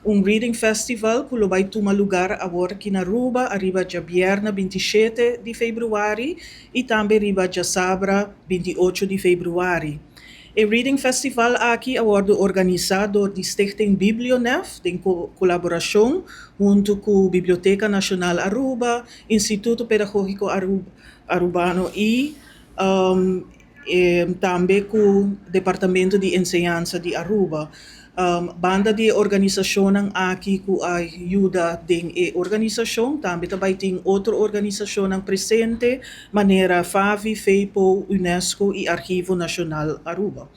Un reading festival ku lo bai tuma lugá awor aki na Aruba, ariba djabièrnè 27 di febrüari i tambe riba djasabra 28 di febrüari. E reading festival aki a wòrdu organisá dor di Stichting Biblionef, den kolaborashon huntu ku Biblioteka Nashonal Aruba, Instituto Pedagógiko Arubano i tambe ku Departamento di Enseñansa di Aruba. Banda di organisashon aki ku a yuda den e organisashon, tambe tambe tin otro organisashon presente, manera FAVI, FEPO, UNESCO i Archivo Nashonal Aruba.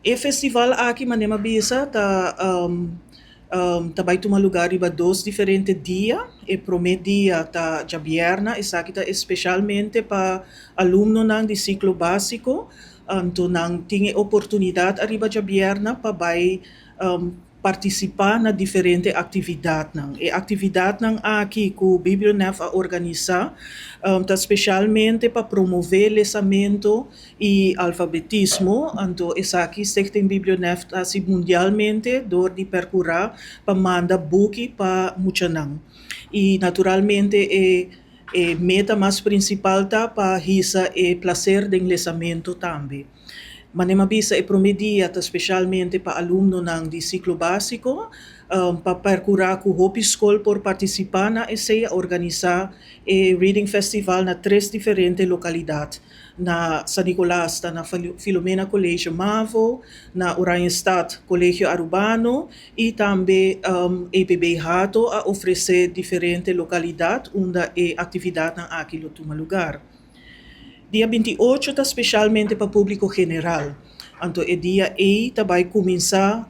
E festival aki, manera m'a bisa, ta tambe tuma lugá riba dos diferente dia. E promé dia ta djabièrnè, esaki ta spesialmente pa alumnonan di siklo básiko. Anto nan tin oportunidat ariba djabièrnè pa bai partisipá na diferente aktividatnan. E aktividatnan aki ku Biblionef a organisá ta spesialmente pa promové lesamentu i alfabetismo. Anto esaki Stichting Biblionef ta hasi mundialmente dor di perkurá pa manda buki pa muchanan. I naturalmente e meta mas prinsipal ta pa hisa e plaser di lesamentu tambe. Manera m'a bisa, e promé dia ta spesialmente pa alumnonan di siklo básiko, pa perkurá ku hopi skol por partisipá na esei, organisá e reading festival na tres diferente lokalidat. Na San Nicolas, na Filomena College Mavo, na Oranjestad Kolegio Arubano i tambe EPB Hato a ofresé diferente lokalidat unda e aktividatnan aki lo tuma lugá. Dia 28 ta spesialmente pa públiko general. Anto e dia ei ta bai kuminsá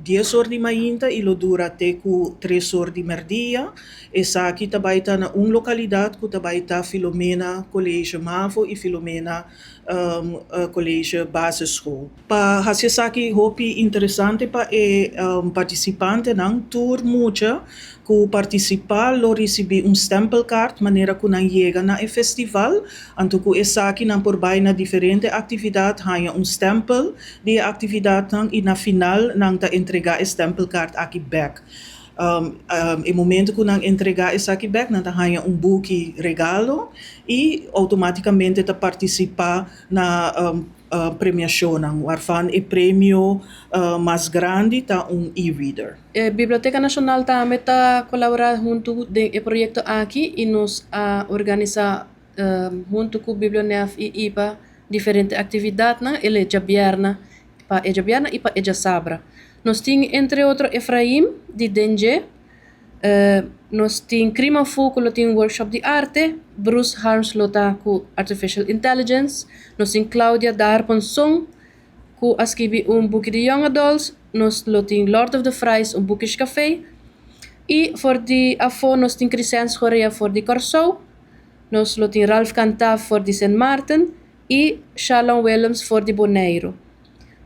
10 or di mainta i lo dura te ku 3 or di mèrdia. Esaki ta bai ta na un lokalidat ku ta bai ta Filomena College Mavo i Filomena College Basisschool. Pa hasi esaki hopi interesante pa e partisipantenan, tur mucha ku partisipá lo risibí un stempelkaart manera ku nan yega na e festival. Anto ku esaki nan por bai na diferente aktividat, haña un stempel di e aktividatnan i na final nan ta entregá e stempelkaart aki bèk. E momento ku nan entregá esaki bèk, nan ta haña un buki regalo i outomátikamente ta partisipá na premiashonnan, waarvan e premio mas grandi ta un e-reader. Biblioteka Nashonal tambe ta kolaborá huntu ku e proyekto aki i nos a organisá huntu ku Biblionef i IPA diferente aktividatnan, e djabièrnè pa e djabièrnè i pa e djasabra. Nos tin entre otro Efraim di Dengue, nos tin Crima Fu ku tin workshop di arte, Bruce Harms lo ta ku Artificial Intelligence, nos tin Claudia Darponson ku a skirbi un buki di Young Adults, nos lo tin Lord of the Fries, un bookish café, i for di afó nos tin Crescens Gorea for di Kòrsou, nos lo tin Ralph Cantaf for di Sint Maarten i Shalom Willems for di Boneiru.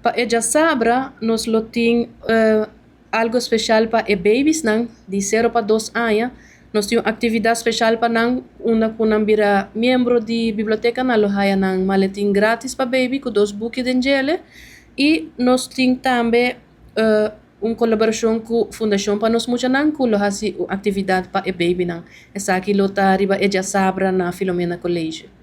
Pa e djasabra nos lo tin algu spesial pa e babiesnan di 0 pa 2 aña. Nos tin un aktividat spesial pa nan, unda ku nan bira miembro di biblioteka, nan lo haya nan maletin gratis pa baby ku dos buki den djele. I nos tin tambe un kolaborashon ku Fundashon pa Nos Muchanan ku lo hasi un aktividat pa e babynan. Esaki lo ta riba e djasabra na Filomena College.